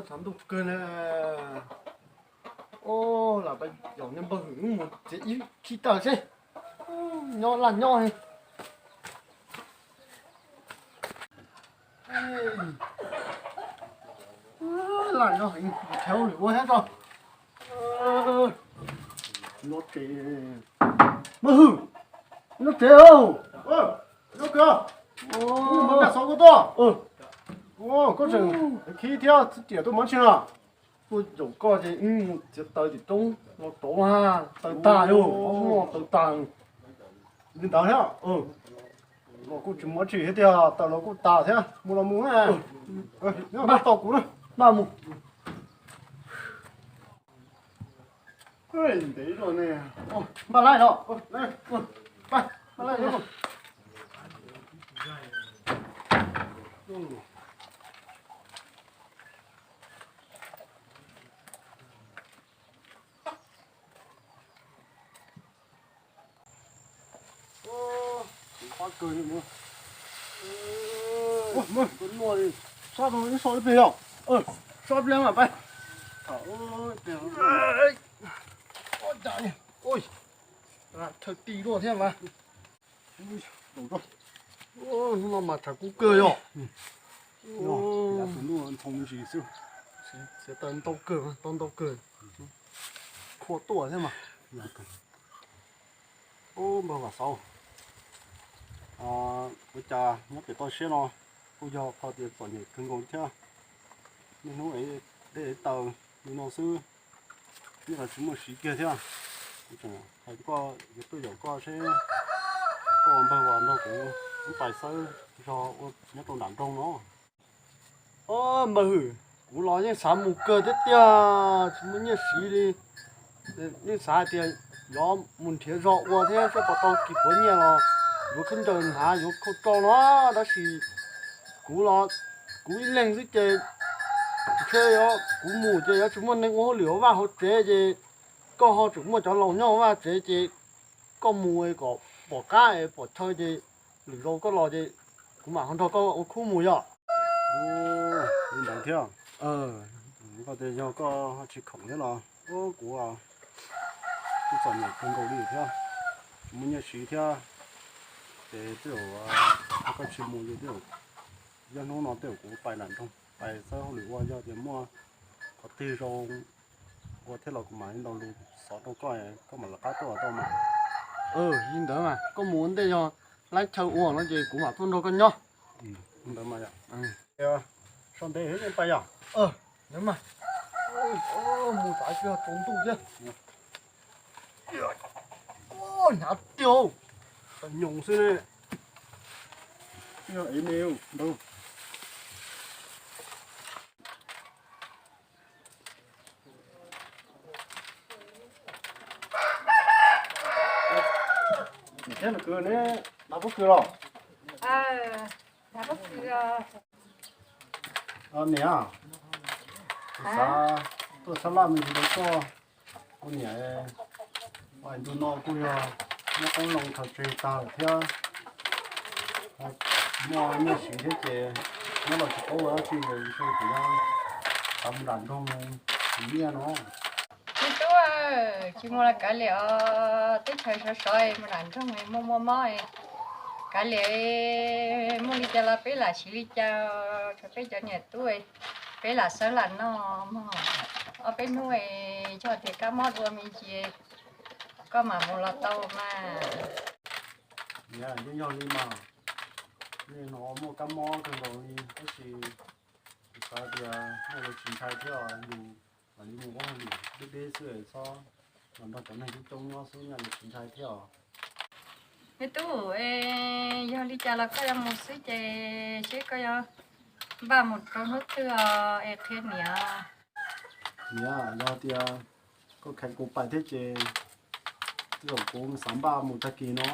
Tshav ntuj kawg na. Lam pais yaum niag npawg Hwm mus txiav ib khib taws seb. Nyob laj nyob. Laj nyob heev, nrhiav hauj lwm ua thiab tso. Nyob tsev, npawg Hwm, nyob tsev. Nyob kawg. Npawg Xauv koj tuaj. Koj tseem khib thiab txiv riam tuaj mus tsi no? Tuaj yaum koj ces mus txiav taws tim roob los rauv, taws tag yog, taws tag. Li ntawd thiab. Los kuj tsis muaj tsi thiab tiag, taws los kuj tag thiab, mus los mus. Npaj tau kuv na, npaj mus. Ntev zog ne. Npaj laij no. Npaj laij no. Qab kawg li. Sob ib so ib pliag yom. Sob ib pliag mam pais. Thawj ti luaj thiab mas. Hnub no mas tshav kub kawg yom. Tus ntuj ntoo me ntsis xwb. Txiav taws ntau kawg, tau ntau kawg. Khuaj tuaj thiab mas. Ub, npawg Vam Xauv, ua cas nyob pem toj siab no kuj yog qhov tias txom nyem kawg nkaus thiab. Niaj hnub ev dej ev taws li no xwb, nyob los tsis muaj siv kiag thiab. Kuv tseem hais koj yuav tuaj yaum koj seb koj ua npawg los nrog kuv ib pais xawb zog ua nyob rau nram nroog no. Ob, npawg Hwm, kuv los yeej xav mus kawg thiab tiag, tsis muaj nyiaj siv li. Yeej xav hais tias yuav mus nrhiav zog ua thiab seb puas tau kis puav nyiaj los yuav khaub ncaws hnav yuav khau tsau no, tab sis kuv los kuv ib leeg xwb ces ntshe kuv mus ces yuav tsis muaj neeg ua hauj lwm hauv vaj hauv tsev ces koj ho tseem muaj cov laus nyob hauv vaj tsev ces koj mus kom pom qab es pom chaw ces lwm zaus koj los ces kuv mam ho nrog koj ua khub mus yom. Li ntawd thiab. Koj tias yog koj tsis khoom thiab los kuv kuj txom nyem kawg nkaus li thiab, tsis muaj nyiaj siv thiab. Ces tej zaum koj tsis mus ces tej zaum yog hnub no tej zaum kuv pais nram nroog pais xawb hauj lwm ua, yog tias muaj qhov twg zoo ua thiab los kuv mam li ntaus lus xov rau koj, koj mam lawv qab tuaj tau mas. Li ntawd mas koj mus ua ntej yog laib chaw ua no ces kuv mam tuaj nrog koj nyob. Ntawd mas yom. Sau ntev thiab yeej pais yom. Ntawd mas mus txav tsis yog tsaus ntuj thiab. Hnyav tiag, nyoos xwb ne. Yog ev me ntawd. Thiab nws kwv ne, nab pob kws los? Niam, kuv xav tuaj sab laj me ntsis rau koj. Kuv niam, ntu no kuj yog muab qoob loo khaws tseg tag lawm thiab, muaj nyiaj siv thiab ces nyob los tsis paub ua dab tsi, ntshe kuv xav mus nram nroog mus nyiaj no. Me tub, tsis mus los kav liam os, teb chaws sov sov, mus nram nroog muaj muaj mob. Kav liam, muaj li cas los peb lam siv li cas, tshuav peb cov niam tub, peb lam sawv lam noj mog. Ob peb hnub yog tias kab mob dua me ntsis, koj mam mus los tau mas. Niam, yeej yog li mas, nej no muaj kab mob kawg nkaus li, tab sis kuv xav tias nej yuav tsis ntshai thiab, yus mam li mus ua hauj lwm deb deb xwb, txhob los nrog cov neeg coob coob nyob xwb, nej yuav tsis ntshai thiab os. Me tub, yog li cas los koj yuav mus xwb ces seb koj yuav npaj mus rau hnub twg os es qhia niam. Niam, yog tias koj kheev kuv pais thiab ces tej zaum kuv xav npaj mus tag kis no.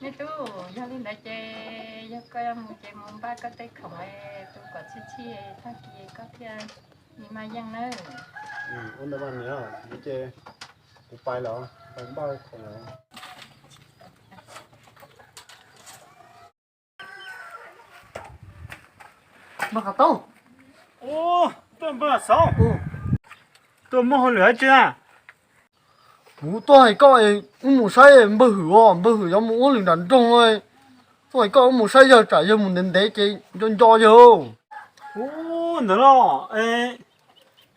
Me tub, yog li ntawd ces yog koj yuav mus ces mus npaj koj tej khoom es tu kom txhij txhij, tag kis koj thiaj li maj yeej nawb. Ua ntawd mas niam, ces kuv pais lawm, pais npaj khoom lawm. Npawg Qav Taub, Ub, tuaj npawg Xauv, tuaj muaj hauj lwm dab tsi na? Kuv tuaj hais koj, wb mus saib npawg Hwm os, npawg Hwm yuav mus ua hauj lwm nram nroog, tuaj hais koj wb mus saib yawg, tsam yawg mus ntev ntev ces nco nco yawg. Ub, ntawd los,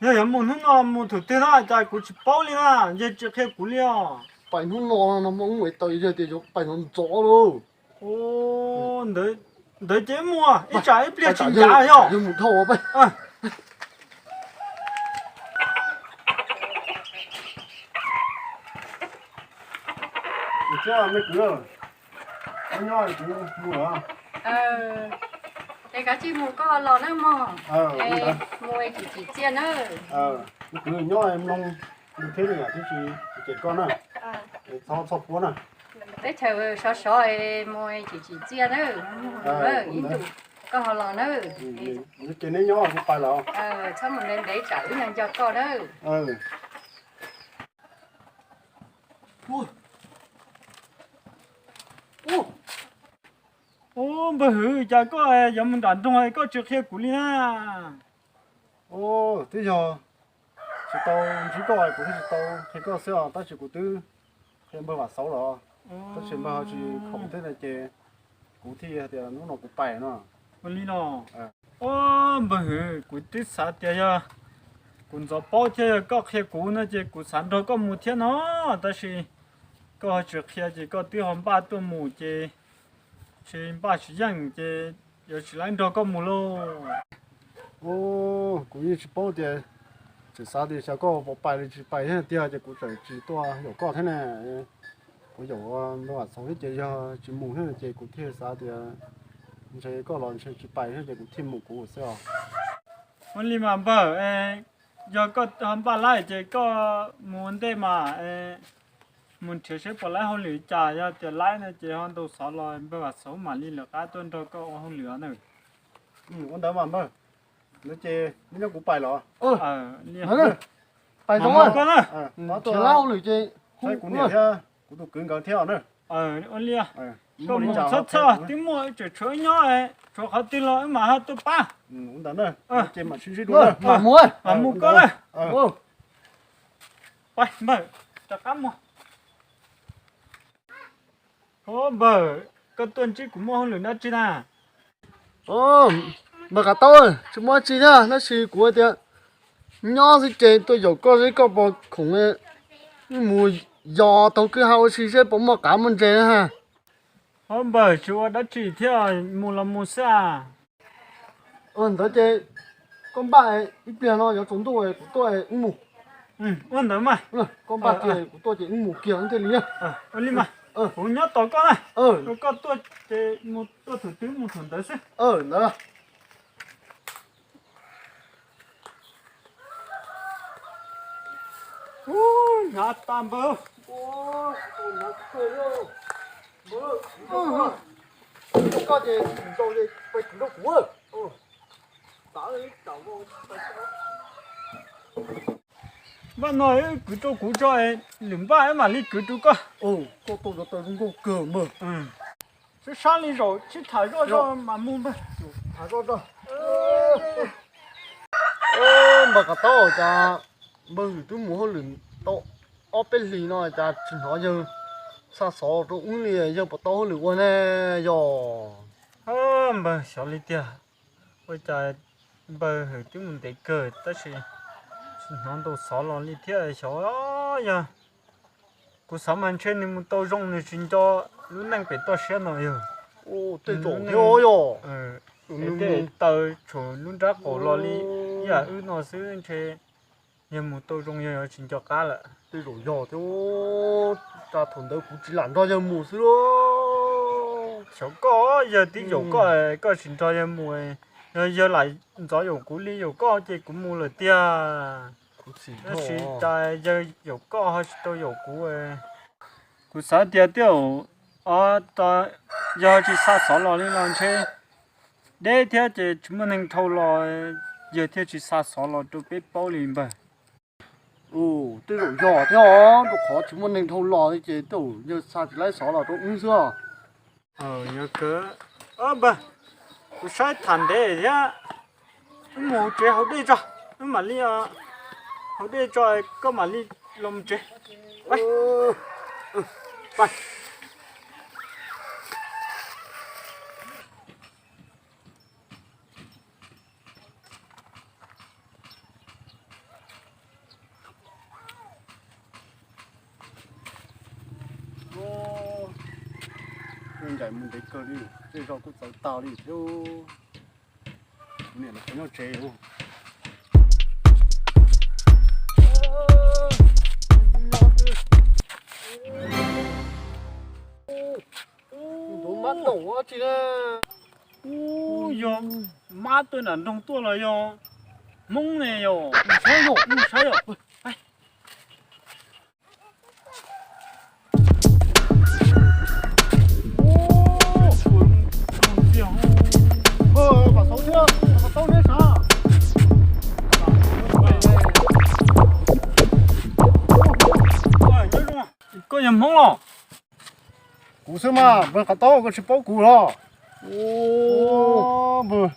yog yuav mus hnub no mus thaum twg na, cas kuv tsis paub li na, yawg tsis qhia kuv li os. Pais hnub no no mas mus es tau yawg tias yuav pais ntxov ntxov lauj. Ntawd ces mus ib tsam ib pliag tsis ncav yog. Yawg mus dhau pais. Thiab me kwv, nyob kuv mus lawm. Es kav tsij mus koj los nawb mog. Mus tsis tsim txiaj nawb. Me kwv nyob mloog thiab li yam tib si, ces koj na, txhob txhob puab na. Teb chaws sov sov, mus tsis tsim txiaj nawb, ib ntus koj ho los nawb. Ces neb nyob kuv pais lawm. Txhob mus ntev ntev tsam wb nco nco koj nawb. Ub, npawg Hwm, cas koj yuav mus nram nroog koj tsis qhia kuv li na? Twb yog tsis tau ntsib koj kuv thiaj tsis tau qhia koj xwb os, tab sis kuv twb qhia npawg Vam Xauv lawm, tab sis npawg ho tsis khoom thiab no ces kuv thiaj hais tias hnub no kuv pais no. Ua li no. Ub, npawg Hwm, kuv twb xav tias yog kuv ntxov paub thiab yog koj qhia kuv no ces kuv xav nrog koj mus thiab no, tab sis koj ho tsis qhia ces koj twb ho npaj tuaj mus ces tsis npaj tsis yeej ces yuav tsis laib nrog koj mus lauj. Kuv yeej tsis paub tias, tseem xav tias xyov koj puas pais li tsis pais thiab tiag ces kuv txawm tsis tuaj yaum koj thiab ne. Kuv yaum npawg Vam Xauv thiab ces yog tsis mus thiab ces kuv thiaj xav tias ntshe koj los ntshe tsis pais thiab ces kuv thiaj mus kuv xwb os. Ua li mas npawg, yog koj ho npaj laib ces koj mus ua ntej mas, mus nrhiav seb puas laib hauj lwm cas, yog tias laib no ces ho ntaus xov los npawg Vam Xauv mam li lawv qab tuaj nrog koj ua hauj lwm na. Ua ntawd mas npawg, ntawd ces neb nyob kuv pais los. Pais zoo koj na. Nrhiav laib hauj lwm ces hu kuv niam thiab kuv tus kwv nkawd thiab os na. Ua li, koj mus txhob txhawj, twb muaj, tseem tshuav wb nyob, tshuav qhov twg los wb mam ho tuaj pab. Ua ntawd na, ces mam sib ntsib dua, mam mus koj na. Pais npawg, rov qab mus. Ub npawg, koj tuaj ntsib kuv muaj hauj lwm dab tsi na? Npawg Qav Taub, tsis muaj dab tsi thiab, tab sis kuv tias nyob xwb ces tuaj yaum koj seb koj puas khoom, wb mus yos taug kwj ha ua si seb puas muaj qav muaj ntses na. Ub npawg, tsis ua dab tsi thiab, mus los mus xwb. Ntawd ces koj npaj, ib pliag no yuav tsaus ntuj kuv tuaj wb mus. Ua ntawd mas. Koj npaj kiag kuv tuaj ces wb mus kiag thiaj li. Ua li mas, kuv nyob tos koj na. Koj tuaj ces mus, tuaj thaum twg mus thaum ntawd xwb. Ntawd. Hnyav tas npawg. Koj ces tsis ntau ces peb kwv rau kuv. Npaj no wb kwv rau kuv tso, lwm npaj wb mam li kwv rau koj. Koj tau cov taw zoo nkauj kawg npawg. Sib sab li zaum sib tham zoj zog mas mus npawg. Tham zoj zog. Npawg Qav Taub, cas npawg Hwm twb mus hauj lwm tau ob peb hlis no cas tsis hnov yawg xa xov rau wb li, yawg puas tau hauj lwm ua ne yog? Npawg, xyov li tiag, ua cas npawg Hwm twb mus ntev kawg tab sis tsis hnov ntaus xov los li thiab, xyov yog kuv xav mas ntshe nws mus tau zoo nws tsis nco lub neej pem toj siab no yog. Tej zaum thiab yog, tej taw tshuav lub nrab qaum los li ib yam wb no xwb ntshe yog mus tau zoo yog tsis nco qab lawm. Tej zaum yog thiab, cas thaum ntawd kuv tsis lam nrog yawg mus xwb. Xyov koj, yawg twb yaum koj, koj tsis nrog yawg mus, yog yawg lam ntxov yaum kuv li yaum koj ces kuv mus lawm tiag. Tab sis cas yawg yaum koj ho tsis tau yaum kuv. Kuv xav tias twb, yog tsis xa xov los li los ntshe deb thiab ces tsis muaj neeg dhau los, yawg thiaj tsis xa xov los rau peb paub li npawg. Tej zaum yog thiab os, rau qhov tsis muaj neeg dhau los li ces tej zaum yawg xa tsis laib xov los rau wb xwb os. Npawg, kuv saib tham ntev thiab, Wb mus hauv tsev haus dej tso, wb mam li haus dej tso, koj mam li los mus tsev. Ncaim mus ntev kawg li, tej zog kuj txawv tag li thiab. Kuv niam los nyob tsev. Ub, yog mab tuaj nram nroog tuaj los yog Hmoob ne yom? Saib yom, saib yom. Koj yog Hmoob los? Kuv xwb mas, npawg Qav Taub, koj tsis paub kuv los? Npawg,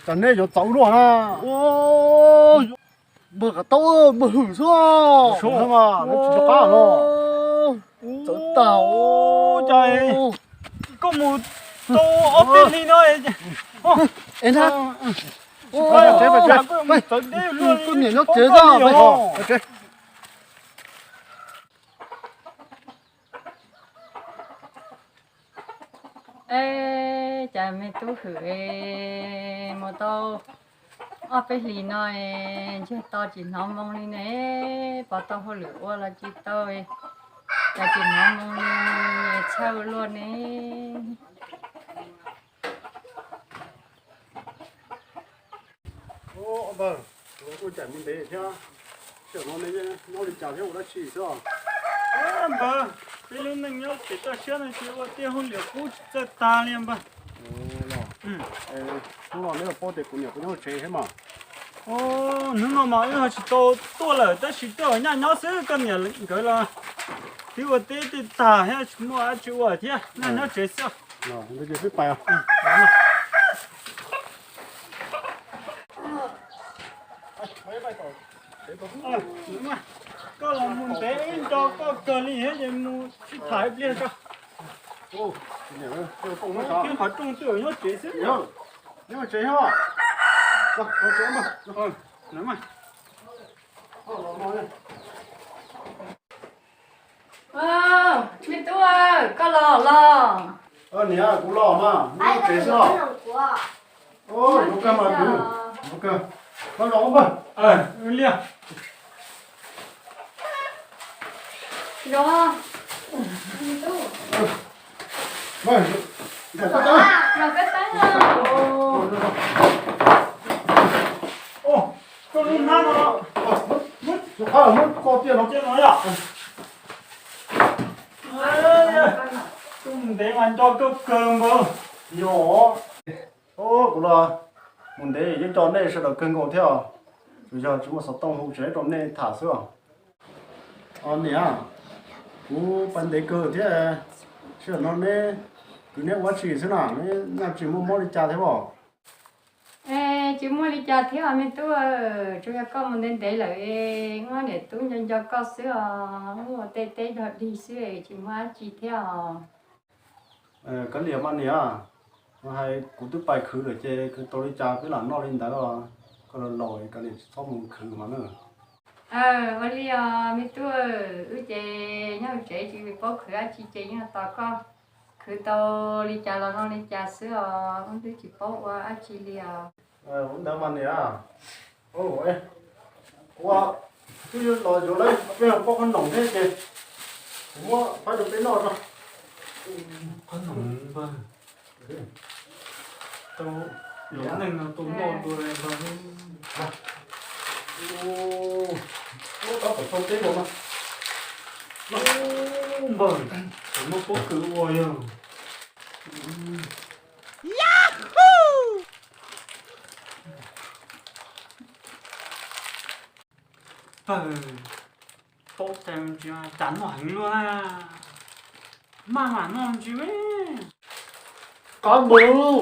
cas nej yuav txawv luaj na. Npawg Qav Taub, npawg Hwm xwb. Tsis nco qab los. Txawv tag. Koj mus tau ob peb hlis no. Es na, koj niam nyob tsev xwb. Eb, cas me tub Hwm mus tau ob peb hlis no, ntsiag to tsis hnov moo li ne, pov tau hauj lwm ua los tsis tau, cas tsis hnov moo li, txhawj luaj ne. Npawg, kuv kuj caij mus ntev thiab, tam no nej nyob li cas thiab ua dab tsi xwb os? Npawg, peb lub neej nyob pem toj siab no ces ua tej hauj lwm qub tsis txawj tag li npawg. Hnub no neb paub tias kuv niam puas nyob tsev thiab mas? Hnub no mas wb ho tsis tau tuaj lawm tab sis twb nyaj nyob xwb, koj niam nkawd los twb ua teb tej tag thiab tsis muaj dab tsi ua thiab, nyaj nyob tsev xwb. Koj los mus ntev wb nco koj kawg li thiab ces mus sib tham ib pliag tso. Qhov rooj twb nyob tsev xwb. Me tub, koj los los? Niam, kuv los mas, nyob tsev xwb os. Zoo kawg mas kuv, zoo kawg. Koj los npawg. Zoo. Koj lub hnab no, muab koj tiag no yom. Mus ntev mas nco koj kawg npawg. Yog, kuv los mus ntev yeej nco nej sawv daws kawg nkaus thiab os. Tsuas yog tsis muaj xov tooj hu tsev rau nej tham xwb os. Niam, kuv pais ntev kawg thiab, sij hawm no neb kwv neb ua dab tsi xwb na, neb nyaj tsis muaj mob li cas thiab os? Tsis muaj li cas thiab os me tub, tsuas yog koj mus ntev ntev lawm, muab niam tub nco nco koj xwb os, muaj tej teb dog dig xwb tsis muaj dab tsi thiab os. Kav liam mas niam, hais kuv twb pais khwv lawm ces khwv tau li cas peb lam noj li ntawd os, koj laus laus kav liam tsis txhob mus khwv mas na. Ua li os me tub, wb ces nyob hauv tsev tsis paub khwv dab tsi ces yeej tos koj khwv tau li cas los noj li cas xwb os, wb twb tsis paub ua dab tsi li os. Ua ntawd mas niam, kuv twb los yuav lawv peb pob qhob noom thiab ces kuv muab faib rau peb noj tso. Qhob noom npawg, tau luag neej no tau noj dua li npawg. Tab tom tau teb los no. Npawg, tseem muaj pob kws ua yog. Pawg, paub tias cas noj heev luaj na. Maj mam noj ntsis. Qab npawg, qab los.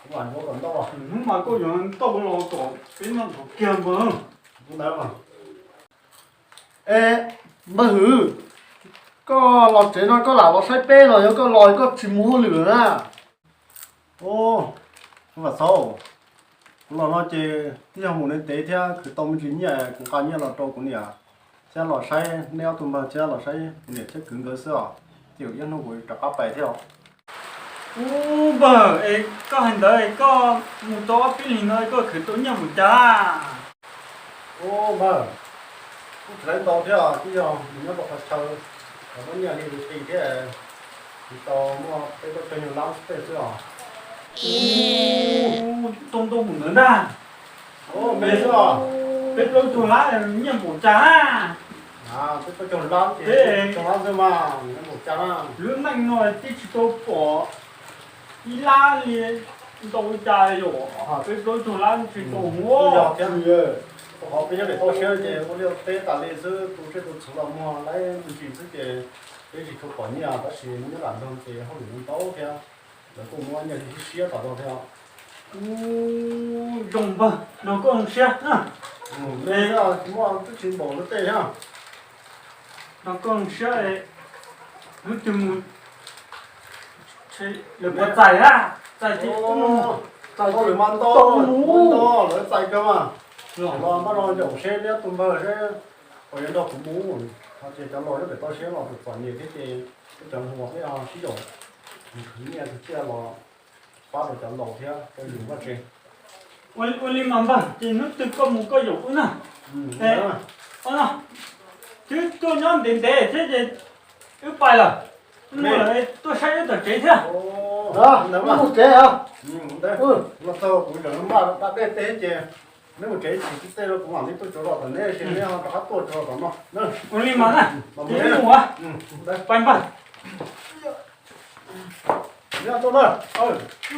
kuv mam yuav kom ntau. Hnub mas koj yuav ntau los kom peb noj kiag npawg. Ntawd mas. Es, npawg Hwm, koj los tsev no koj lam los saib peb los yog koj los koj tsis mus hauj lwm na? Ua, Vam Xauv, kuv los no ces twb yog mus ntev ntev thiab khwv tau me ntsis nyiaj, kuv nqa nyiaj los rau kuv niam thiab los saib neb ob tug npawg thiab los saib kuv niam thiab kwv nkawd xwb os. Ces kuv ib hnub kuv rov qab pais thiab os. Ub npawg, es koj hais ntawd es koj mus tau ob peb hlis no koj khwv tau nyiaj npaum cas? Ub npawg, kuj tsis tau ntau thiab, twb yog mus nyob rau qhov chaw, muab nyiaj li tus qis thiab, tsis tau muaj peb plaub caug nyuag lab xwb tej xwb os. Ub, tau ntau npaum ntawd ntag. Ub, me xwb os. Peb plaub caug lab nyiaj npaum cas na? Peb plaub caug lab ces peb caug lab xwb mas nyiaj npaum cas na? Lub neej no twb tsis tau pom ib lab li ntau cas yom, peb plaub caug lab tsis tau mus. Yog thiab, rau qhov peb nyob pem toj siab ces ua liaj teb tas li xwb, tu tsiaj tu txhuv los muag laib me ntsis xwb ces peb tsis tshua pom nyiaj, tab sis nyob nram nroog ces hauj lwm ntau thiab, lawv kuj muab nyiaj li siab siab tom no thiab. Ub, zoo npawg, nrog koj zoo siab na. Tsis muaj twb tsis npaum luag tej thiab. Nrog koj zoo siab, hnub twg mus lawv puas txais na? Txais ces txais hauj lwm mas ntau, ntau lawv txais kawg mas. Los maj los yaum seb neb ob tug npawg seb puas yuav nrog kuv mus, ho ces cov laus nyob pem toj siab los txom txom nyem thiab ces peb cov hluas peb ho sib yaum mus khwv nyiaj khwv txiaj los pab rau cov laus thiab rau yus vaj tse. Ua li mas npawg, ces hnub twg koj mus koj yaum wb na. Twb tuaj nyob ntev ntev thiab ces wb pais lawm, wb mus lawm tuaj saib wb tom tsev thiab. Mus tsev os. Los txog kuv zaum no npaj da dej tej ces neb mus tsev, tsis txij tej no kuv mam li tuaj tsuav zog tom neb, neb ho rov qab tuaj tsuav zog tom no. Ua li mas na, ces wb mus. Pais npawg. Neb tuaj na.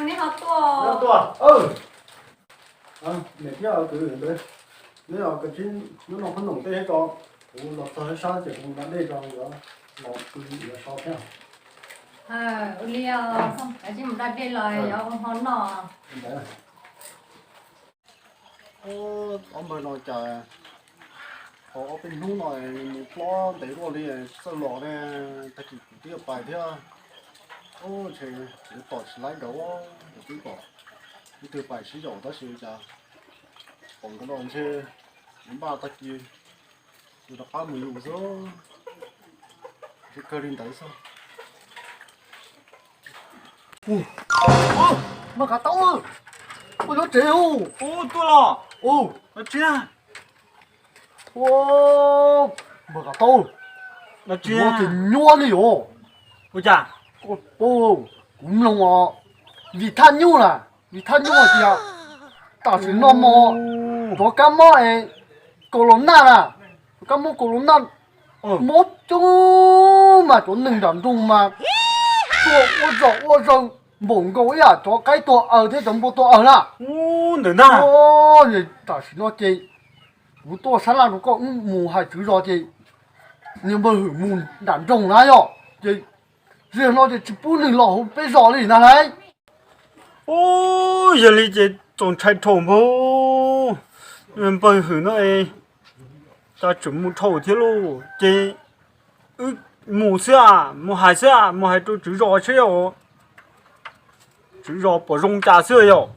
Neb tuaj. Niam thiab kwv, neb kav tsij nyob noj qhob noom tej tso, kuv los txog sab ces kuv mus da dej tso, yuav los pw yuav so thiab. Ua li, kav tsij mus da dej los yuav ua hmo noj. Ob npawg no cas tau ob peb hnub no mus plob ntev luaj li txawj los ne, tag kis kuv twb yuav pais thiab. Ntshe kuv tom tsis laib nkawd, kuv twb kom ib tug pais sib yaum tab sis cas pom nkawd no ntshe npaj tag kis kuv rov qab mus yus xwb. Ntshe kawg li ntawd xwb. Npawg Kav Taub, koj nyob tsev ub? Ub, tuaj los. Ub, tsis, npawg Kav Taub, ua tsis nyuaj li os. Ua cas? Kuv mloog os, vim thaj nyuj na, vim thaj nyuj tias tam sim no mas cov kab mob es corona na, cov kab mob corona mob coob mas cov neeg nram nroog mas tuag ua zom ua zaws npaum nkaus ib yam cov qaib tuag aws thiab cov npua tuag aws na. Tam sim no ces kuv tuaj sab laj rau koj wb mus hais tswv zos ces Niag npawg Hwm mus nram nroog na yom, ces zaum no ces tsis pub nws los hauv peb zos li na lauj. Ub, yog li ces txaus ntshai dhau npaum. Npawg Hwm no es cas tseem mus dhau thiab lauj. Ces wb mus xwb, mus hais xwb, mus hais rau tswv zos seb, tswv zos puas zoo cas xwb yom.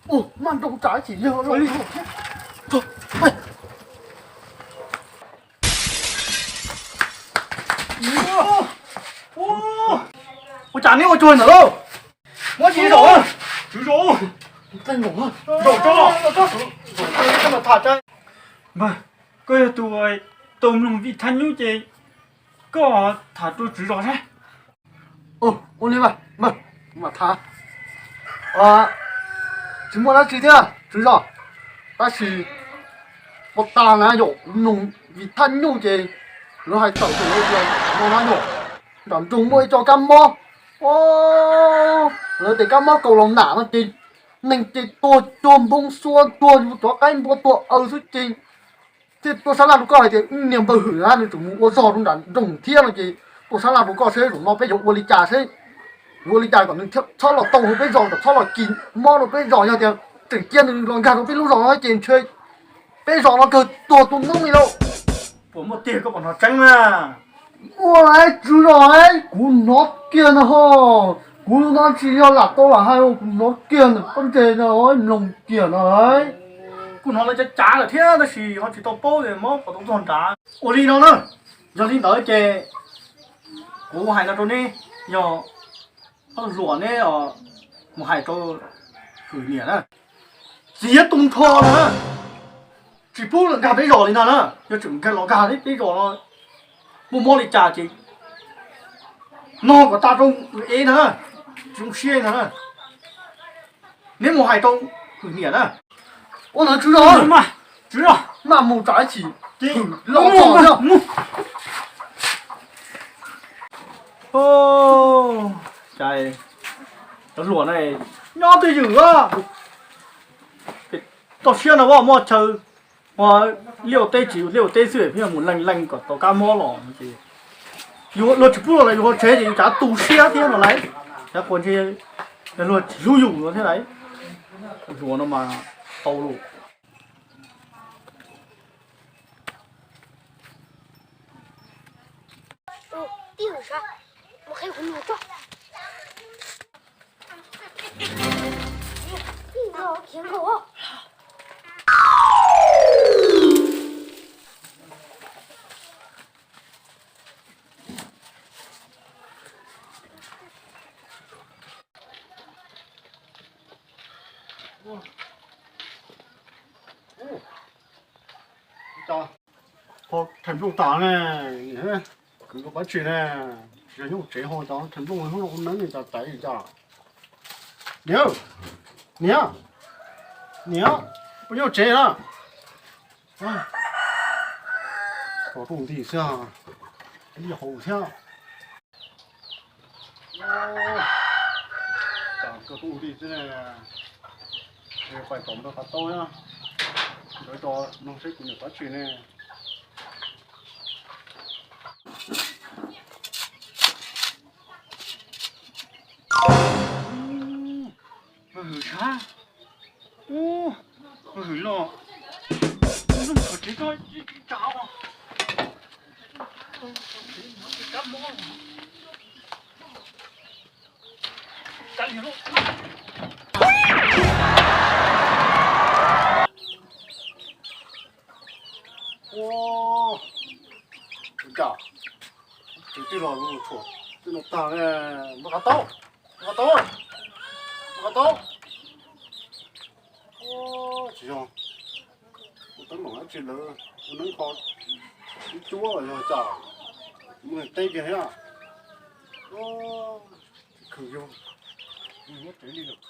Ua, maj nroo tsam ib chim yog. Ua cas neb ua cuag ntawd lauj? Muab tsis zaum, tswv zos. Zaum tso, zaum tso. Npawg, koj yog tus tau mloog vim thaj nyuj ces koj tham rau tswv zos saib. Ua li, npawg, kuv mam tham. Tsis muaj dab tsi thiab tswv zos, tab sis puag ta na yom, kuv mloog vim thaj nyuj ces lawv hais tawm tus lawv tias no na yom, nram nroog muaj ib co kab mob. Lawv tias kab mob kaus laus nam no ces neeg ces tuag cuag npoo xua, tuag yus cov qaib npua tuag aws xwb ces thiaj tuaj sab laj rau koj hais tias niag npawg Hwm na nws tseem mus ua zog rau nram nroog thiab no ces tuaj sab laj rau koj seb zaum no peb yuav ua li cas seb, yuav ua li cas kom nws txhob los tau hauv peb zos, kom txhob los kis mob rau peb zos. Yog tias tseem cia nws los nkag rau peb lub zos no ces ntshe peb zos no kawg tuag tu noob li lauj. Puas muaj tiag koj puas hnov tseeb na? Ua, tswv zos, kuv hnov kiag na ho. Kuv no tsis yog lam tau lam hais, kuv hnov kiag ntawm pob ntseg no, mloog kiag no lauj. Kuv hnov lawv cav cav lawm thiab tab sis ho tsis tau paub tias mob puas tau txog nrad. Ua li no na, yog li ntawd ces kuv hais no rau neb, yog Hluas neb mus hais rau Hwm niam na, txiav tu nrho na, tsis pub lawm nkag peb zos li no na. Yog tseem nkag los nkag peb zos no muaj mob li cas ces no kom tas rau ev ntag na, tsis zoo siab ntag na. Neb mus hais rau Hwm niam na. Ua ntawd tswv zos, tswv zos, maj mus tsam ib chim. Ces Hwm los txog na. Cas cov hluas na nyob twj ywm a, toj siab no muaj chaw, liaj ua teb tsis liaj ua teb xwb pheej mus leej leej kom tau kab mob los ces luag tsis pub los lawm yus hauv tsev ces yus tsav tu siab thiab no lauj. Cov hluas ntshe luag tsis hlub yus no thiab lauj. Hluas no mas tau lus. Ho Thaj Nplooj tas ne, kwv koj pab tsi ne, tsis yog nyob tsev ho cov Thaj Nplooj hnub no ua neeb li cas txais li cas. Niam, niam, niam, puas nyob tsev na? Tso rooj nti xwb, ib hauv thiab. Tso rooj nti xwb, pais tom npawg Qav Taub na, nkawd tso mloog seb kuv niam pab tsi ne. Ua, ua hwm sab. Ua, ua hwm los. Ua, noj qhov tsev tso, tsa os. Kab mob. Kab liag loj. Ua, ua cas tsev twb los lug tshuam twb no tag ne. Npawg Qav Taub, npawg Qav Taub, npawg Qav Taub. Ua, tsis yog ua teeb meem dab tsi lawv ua neeb kho ib cuab los yog cas, mus teb kiag thiab. Ua, khwv yug, yug nyob tsev li lawm.